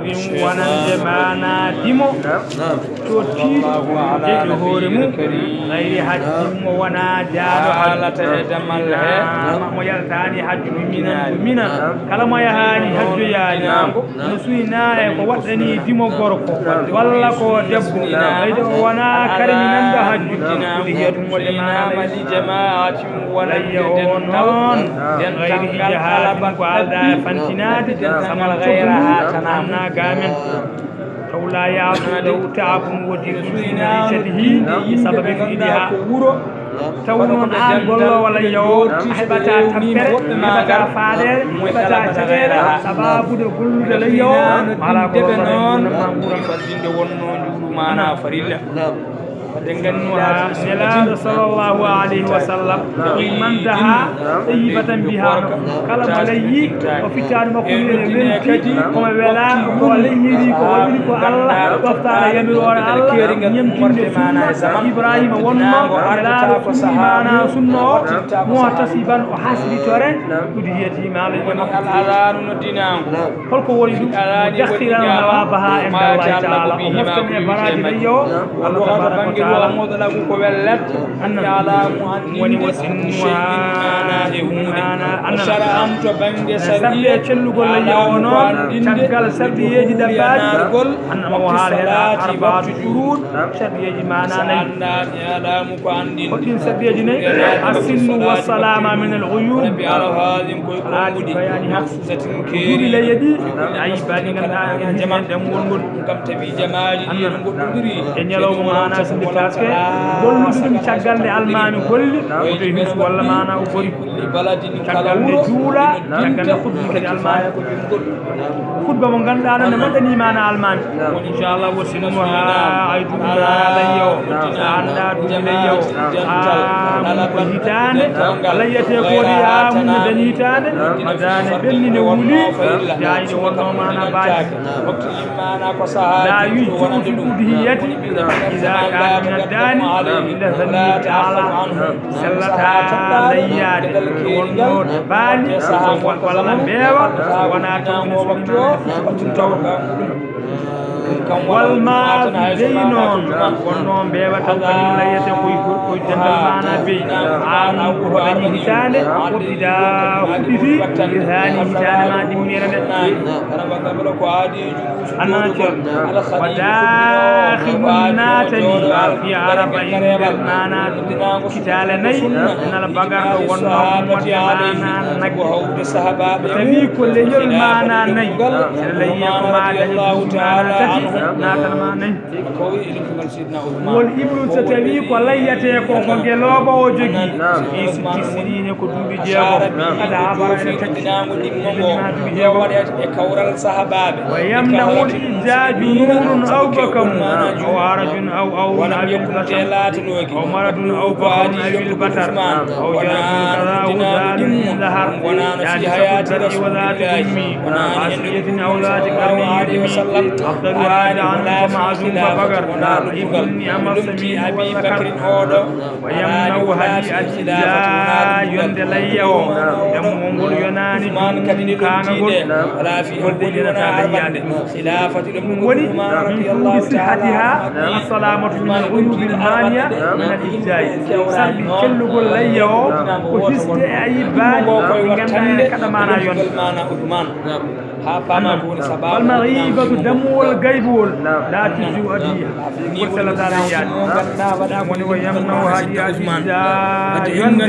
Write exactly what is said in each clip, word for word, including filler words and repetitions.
Wonande maana dimo to tiiɗo jeɗɗo hoore mum, gayri hajji mo wona jaaɗo haalata e damal he mo yaltaani hajju minan ko minan. Kala mo yahaani hajjoyaani, no suyna e ko waɗɗani dimo gorko walla ko debbo, ɓayde o wona karminanɗo hajju, ɗum hiyatu mo de maana. Layya o noon, gayri ijaatin ko aldaa e fantinaade, samal gayra haa tanam. Gaamen. Taw laa yaatu taw taabun wodi ɗum fi maicatihi, e sababi fiiɗi haa ko wuro. Taw noon aan golloowo layya o, a heɓata tampere, a heɓata faadeere, a heɓata caɗeele, sababude gollude layya o, alaa ko noon. Faldinde wonnoo njuulu maana farilla. Nelaaɗo sallallahu alayhi wa sallam, man daha tayyibatan biha, kala mo layyi o fittaani makko ni ene welti, omo wela ko layyiri, ko waɗiri ko Allah ɗoftaano yamiroore Allah, ñemtinde sunna Ibrahima wonno Nelaaɗo sunni maana sunna o, muhtasiban o hasritore, udhiyati maana layya makko. Holko woni ɗum? Mo dahtirano nawabaha en Allahi taala, o moftani e baraji layya o, Allah tabaraka wa taala. Annan woni wa sinnuha, maana annan sarɗi e cellugol layya o noon, caggal sarɗiyeeji ɗabbaaji, annan o haala heen arbaatu shurut, sarɗiyeeji maana nayi. Ko ɗin sarɗiyeeji nayi: asinnu wassalama min al uyub. Aati bayani ha duuɓi layya ɗi, ayi baɗi ganduɗa ɗen wongol. Annan e ñalawma maana sillitaake, gollude ɗum caggal nde almaami golli, o towi husu walla maana o bori. Caggal nde juula, caggal nde khutba kadi almaami. Khutba mo ganduɗa noon ne waɗɗani maana almaami. Inchallah, wo sinnuha ay duuɓi layya o, a annda duuɓi layya o, a mum ko hitaande, layyate ko woni a mum ne dañi hitaande, ma daane ɓenni ne wuli, dañi ɗo wonno maana baaji. La yujzi'u fi udhiyati iza kana min ad-dani illa zanni ta'ala. Sellata layyaade wonno baali walla mbeewa, wona tawde sunna taw. Wal maazu dey noon wonno mbeewa taw kañum layyate koy koy dental maana bey. Amun ko dañi hitaande, fuɗɗita fuɗɗiti, hitaani hitaande ma ɗimmere nde. Annabi wa daakhilun naatani fi arba'in, nder maana kitaale nayi, nala bagarɗo wonno ummatde maana nagge. Tawi ko leñol maana nayi, ene layi ko ma dañi maana tati, naatan ma nayi. Wol ibnu, so tawi ko layyate ko, ko ngelooba o jogi, fi sitti siniina, ko duuɓi jeegom, kada habara ene tacci, ene duuɓi jeegom. E kawral sahabaaɓe. Wa yamna'u al-ijza jununun aw bakamun aw harajun aw awun aw al-batar aw maradun aw bakamun aw al-batar aw jaradun kaza aw zalun zahar. Yaani sabu zati ummi, asiyatin aw zati qarni yutmi, afdalu hada anhu fa ma'zum fa bagar, ibn ni'ma sami'u wa zakar. Wa yamna'u hadi al-ijza, yonde layya o, ɗemngol ngol yonaani ɗum kaangagol, ngol deƴƴinata layyaade. Ɗum woni min fuuɗi sihhatiha assalamatu min al-uyubi al-mani'a min al-ijza'i. Sarɗi cellugol layya o ko hisde e ayibbaaji ɗi ngannduɗaa ene kaɗa maana yonde. Annan, wal maghibatu, dammuwol gaybuwol, la tujzi'u hadiya, ngol sellata layyaade. Woni wa yamna'u hadi al-ijza, yonde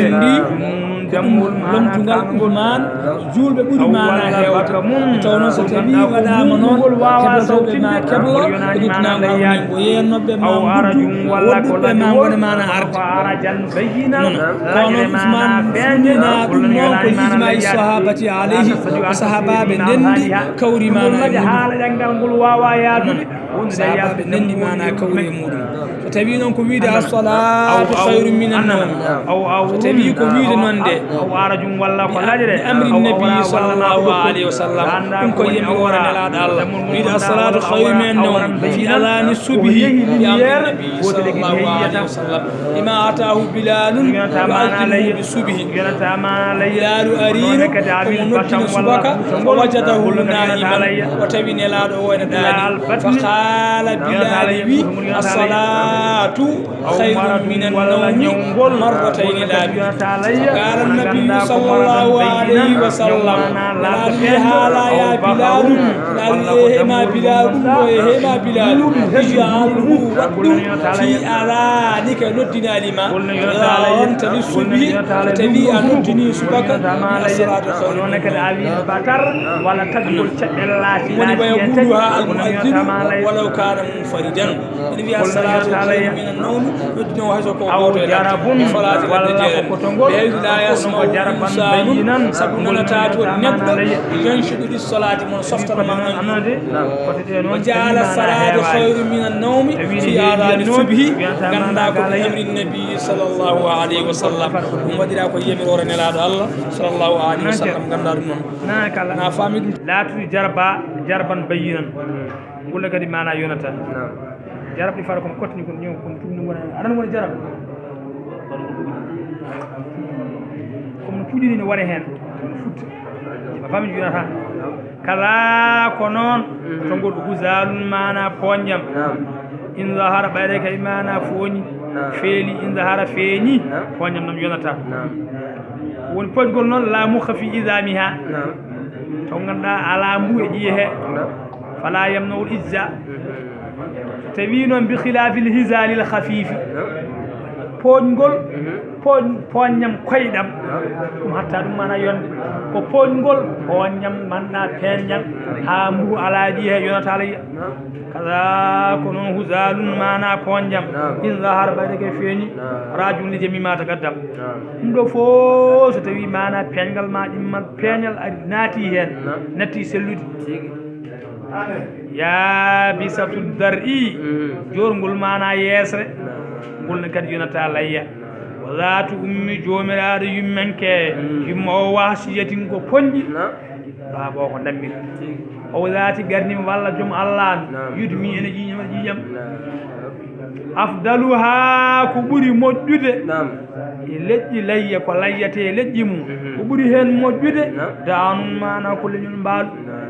ɗum dammuwol maana lomtugol kaangol. Juulɓe ɓuri maana heewde. Taw noon so tawi waɗaama noon, heɗotooɓe ma keblo, heɗotinaa ma woni ko yeennoɓe ma nguddu, woɗɗuɓe ma ngone maana arde. Noon, kono Usmaan sunnina ɗum noon ko ijmaa'i sahaabati alayhi, ko sahaabaaɓe ndenndi kawri maana e muɗum. Haala ɗanngal ngol waawa yaadude. Sahaabaaɓe ndenndi maana kawri e muɗum. So tawi noon ko wiide as-salaatu khayrun minan nawm, so tawi ko wiide noon nde أو أعرج ولا قلادر. بأمر النبي صلى الله عليه وسلم. Ɗum ko yemi wora nelaaɗo Allah. Wiide الصلاة خير من النوم في أذان الصبح. بأمر النبي صلى الله عليه وسلم. لما أتاه بلال يؤذنه بالصبح. Bilaalu ari, ko mo noddina subaka, فوجده نائما, o tawi nelaaɗo o ene ɗaani. فقال, Bilal wi, الصلاة خير من النوم مرتين, laabi. فقال النبي صلى الله عليه وسلم, Nelaaɗo wi, haala ya Bilaalu, Nelaaɗo wi, e heema Bilaalu, ɗum ɗo e heema Bilaalu, اجعله, waɗ ɗum في أذانك, noddinaali ma, إذا أذنت للصبح, so tawi a noddini subaka, الصلاة خير من النوم. Batar walla tagol caɗɗel laaci. Woni ويقولها المؤذن ولو كان منفردا. Ene wiya الصلاة خير من النوم, noddinoowo hay so ko gooto e ladde, e falaati ladde jeere, بحيث لا يسمع إنسان, sabu nanataa toon neɗɗo, ينشد للصلاة, mo softan ma nande. وجعل الصلاة خير من النوم في أذان الصبح, nganndaa ko بأمر النبي صلى الله عليه وسلم, ɗum waɗiraa ko yamiroore Nelaaɗo Allah صلى الله عليه وسلم, nganndaa ɗum noon. Na faami ɗum? Laatude jarba, jarban bayyinan. Ngol kadi maana yonata. Naam. Jarab ɗi fara kono kottini kono ñew kono tumni wona aɗan woni jarab. Kono no puƴini no wone heen. Kono futta. Ma fami junata. Kala ko noon. Mhm. To ngol huzalun maana poñjam. Naam. In zahara ɓayre kay maana fooñi. Naam. Feeli in zahara feeñi. Naam. Poñjam noon yonata. Naam. Woni poñgol noon la mukha fi izamiha. Naam. To ngannduɗaa alaa mbu e ƴiye he. Naam. Fala yamna'ul ijza. Mhm. So tawii noon bi khilafil hizalil khafifi. Naam. Poñgol, mhm, poñ-, poññam koyɗam. Naam. Ɗum hatta ɗum maana yonde. Ko poñgol, poññam manna peññam. Haa mbu alaa ƴiye he yonata alayya. Naam. Kaza ko noon huzalun maana poñjam. Naam. In zahara ɓayde ke feeñi. Naam. Rajul li jami ma taqaddam. Naam. Ɗum ɗo fof so tawii maana peñgal ma ɗimmal peñal ari naati heen. Naam. Natti sellude. Tigi. Yaabisatu dar'i. Mhm. Joorngol maana yeesre. Naam. Ngol ne kadi yonata layya. Naam. Wa zaatu ummi joomiraaɗo yummanke. Mhm. Yumma o wahsiyatin ko poñɗi. Naam. Baaba o ko dammir. Tigi. O zaati garnima walla joom Allah an. Naam. Yudmi ene ƴiiƴam, ene ƴiiƴam. Naam. Afdaluha ko ɓuri moƴƴude. Naam. E leƴƴi layya, ko layyate e leƴƴi mum. Mhm. Ko ɓuri heen moƴƴude. Naam. Daanun maana ko leñol mbaalu. Naam.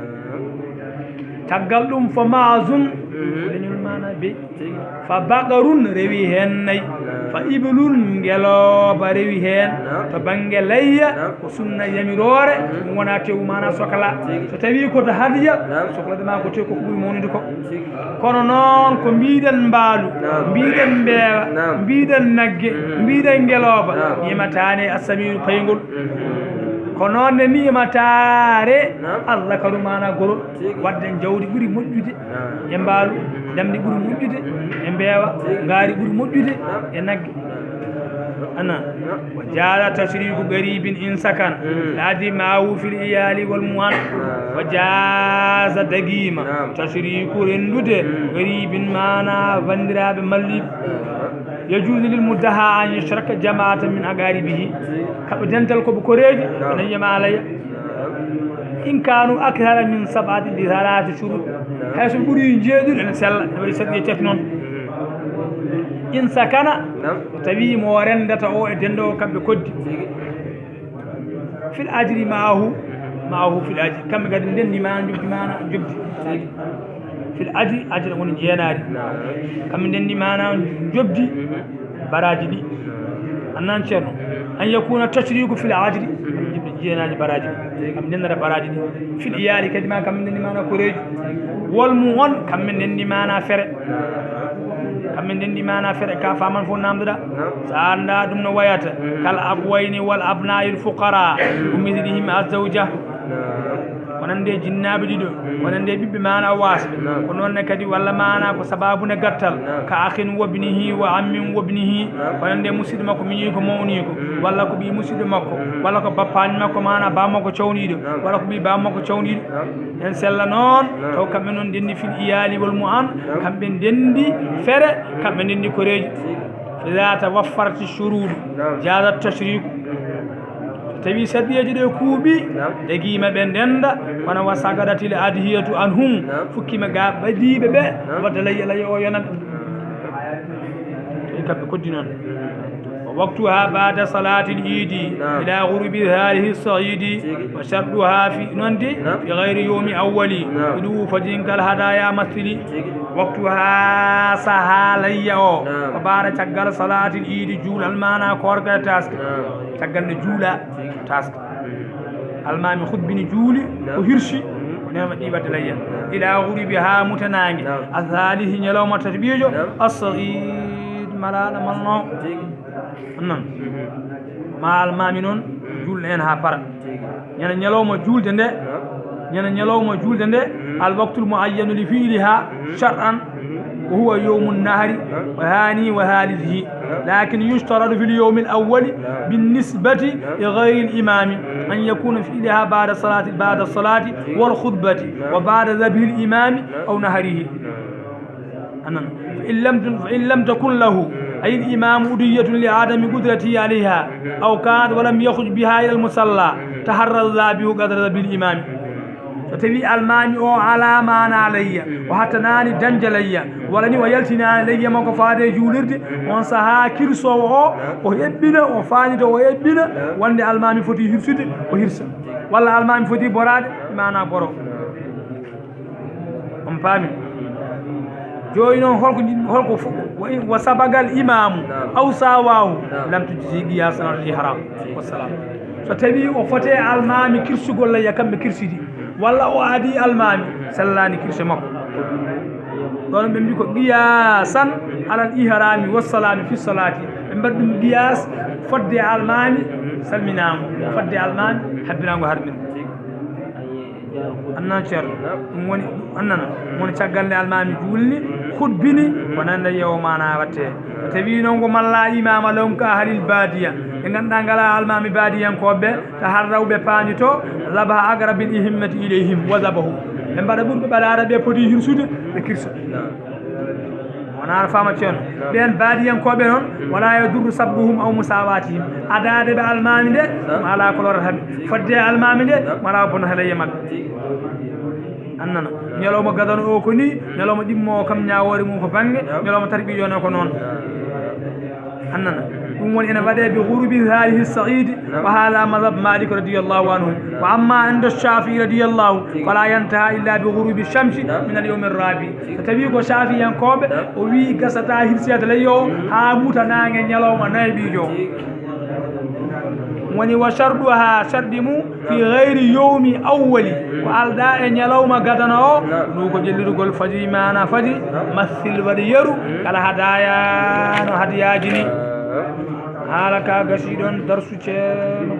Caggal ɗum fa maazun. Mhm. Leñol maana beyi. Tigi. Fa baqarun rewi heen nayi. Naam. Fa ibilun ngelooba rewi heen. Naam. To bannge layya, naam, ko sunna yamiroore, mhm, ɗum wona tewu maana sokla. Tigi. So tawii ko to hadiya, naam, soklade ma ko tewu ko ɓuri mawnude ko. Tigi. Kono noon ko mbiɗen mbaalu, naam, mbiɗen mbeewa, naam, mbiɗen nagge, mhm, mbiɗen ngelooba, naam, yimataane assamiru payngol. Mhm. Ko noon ne nimataare, naam, azzakaru maana gorol. Tigi. Wadde jawdi ɓuri moƴƴude. Naam. E mbaalu, ndamndi ɓuri moƴƴude, e mbeewa, ngaari ɓuri moƴƴude, e nagge. Ana, wa jaaza tashriku garibin in sakan, mm, laadi maawu fil iyaali wal mu'an. Naam. Wa jaaza dagiima, naam, tashriku renndude, mm, garibin maana banndiraaɓe malliiɓe. Naam. Yajuuzu lil muddaha an yashraka jamaatan min aqaaribihi. Kamɓe dental ko ɓe koreeji, naam, ene yema alayya. In kaanu akthara min sab'ati bi thalathi shurut. Hay so ɓuri jeeɗiɗo ene sella, ene waɗi sarɗi e tati noon. In sakana, naam, tawi mo renndata o e denndoowo kamɓe koddi. Tigi. Fil ajri maahu, maahu fil ajri. Kamɓe kadi ndenndi maana, njobdi maana, njobdi. Tigi. Fil ajri, ajri woni jeenaari. Naam. Kamɓe ndenndi maana njobdi. Mhm. Baraaji ɗi. Annan ceerno. An yakuna tashriku fil ajri. Kam jibde jeenaaji baraaji ɗi. Kam ndennata baraaji ɗi. Fil iyaali kadi ma kam ndenndi maana koreeji. Wal mu on kam ndenndi maana fere. Kam ndenndi maana fere ka faman fof namdoɗa. Sa annda ɗum no wayata. Kal abwayni wal abna'il fuqara. Wa mithlihim az-zawja. Ko nande jinnaaɓe ɗiɗo, ko nande ɓiɓɓe maana o waasa. Naam. Ko noon ne kadi walla maana ko sababu ne gattal. Naam. Ka akhin wabnihi wa ammin wabnihi. Naam. Ko nande musidɗo makko miñiiko mawniiko. Mm. Walla ko ɓii musidɗo makko. Mm. Walla ko bappaani makko maana baa makko cawniiɗo. Naam. Walla ko ɓii baa makko cawniiɗo. Naam. En sella noon, naam, taw kamɓe noon ndenndi fil iyaali wal mu an, naam, kamɓe ndenndi fere, kamɓe ndenndi koreeji. Tigi. Fa iza tawaffarati shuruudu, naam, jaaza tashriku. Mm. Tawi sarɗiyeeji ɗe kuuɓi, dagima ɓe ndenda, kono wa sagadatil adhiyatu anhum, fukkima ga ɓadiiɓe ɓe, wadde layya layya o yonat. Tawi kamɓe koddi noon. Wa waqtuha ba'da salatil idi ila ghurubi halihi saidi, wa sharduha fi noon de, fi ghayri yawmi awwali, idu fajin kal hadaya masili. Waqtuha saha layya o, ko baada caggal salatil idi, juulal mana korka taska. Caggal nde juula taska. Almaami hutbini juuli, o hirsi, o neema ɗi wadde layya. Ila ghurubi ha muta naange. Athalihi ñalawma tati ɓiijo. Assaid malaɗa malno. Annan. Ma almaami noon, juulɗo en ha para. Ñana ñalawma juulde nde, ñana ñalawma juulde nde, al waqtul muayyanu li fi'liha shar'an, wa huwa yawmun nahri, wa hani wa halihi. Lakin yushtaradu fil yawmil awwali bin nisbati li ghayril imami an yakuna fi'liha ba'da salati, ba'da salati wal khutbati wa ba'da dhabhil imami aw nahrihi. Annan. Fa in lam, fa in lam takun lahu, ay al imamu, udiyatun li adami qudratihi alayha, aw kanat wa lam yakhruj biha ila al musalla, taharra dhabihu qadra dhabil imami. So tawi almaami o ala mana layya, o hattanani dañde layya, walla ni o yaltinani layya makko faade e juulirde, on saha kirsowo o, o heɓɓina, o faanito, o heɓɓina wonde almaami foti hirsude, o hirsa. Walla almaami foti boraade, mana boro. On paami? Jooni noon, holko njiɗmi, holko fo-, wa in, wa sabagal imamu aw sawahu, lam tujzi qiyasan al ihram. Wassalam. So tawi o foti almaami kirsugol layya, kamɓe kirsidi, walla o adi almaami, sellani kirse makko. Ɗon ɓe mbi ko qiyasan alal ihrami wassalami fi salati. Ɓe mbaɗi ɗum qiyas fodde almaami salminaango, fodde almaami habbiraango harminde. Annan ceerno, ɗum woni, annana, ɗum woni caggal nde almaami juulni, hutbini, ko nande yewo mana watte. So tawi noon ko malla imama lahum ka ahlil badiya, ɓe ngannduɗaa ngala almaami badiyankooɓe, taharraw ɓe paandito, zabaha aqrabil himmati ilayhim wa zabahu. Ɓe mbaɗa ɓurɓe ɓadaade ɓe poti hirsude, ɓe kirsa. Wona no faama ceerno. Ɓeen baadiyankooɓe noon, wala yadurru sabquhum aw musawatihim. Adaade ɓe almaami nde, ɗum alaa ko lorata ɓe. Fodde e almaami nde, ɗum alaa ko bonnata leyye maɓɓe. Annana. Ñalawma gadano o ko ni, ñalawma ɗimmo o kam ñaawoore mum ko bannge, ñalawma tarbiya o ko noon. Annana. Ɗum woni ene waɗe bi ghurubi halihi saidi, wa hala madhab Malik radiyallahu anhu. Wa amma inda Shafi'i radiyallahu, fala yantaha illa bi ghurubi shamsi min al yawmi rabi. So tawi ko Shafi'iyankooɓe, o wi gasata hirsiyata leyyo haa muta naange ñalawma nayaɓiijo. Woni wa sharduha, shardi mum, fi ghayri yawmi awwali, ko alda e ñalawma gadano o, ɗum ko jellitugol fajiri mana fajiri, massil waɗi yeru, kala hadaya no hadiyaaji ni. Haala ka gasi ɗon darsu ceerno.